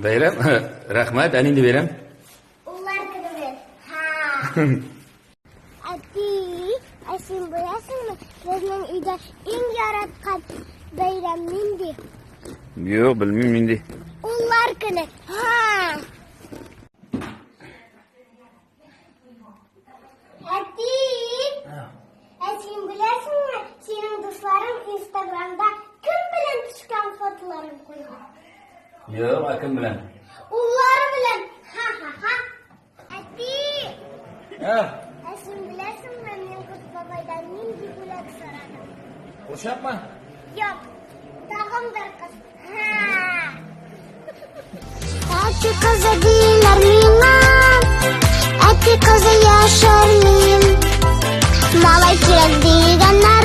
Бәйрәм? Рәхмәт, ә нинди бәйрәм? Уллар көне белән. Ха. Әти, ә син беләсеңме, безнең өйдә иң яраткан бәйрәм нинди? Юк, белмим нинди. Уллар көне. Ха. Әти! Ә син беләсеңме, синең дусларың Инстаграмда кем белән төшкән фотоларын куйган? Юк, ә кем белән? Уллары белән. Ха-ха-ха. Әти! Ә? Ә син беләсеңме, мин Кыш бабайдан нинди бүләк сорадым? Курчакмы? Юк, тагын бер кыз. Әти кызы диләр миңа, әти кызы яшермим. Малай кирәк дигәннәр.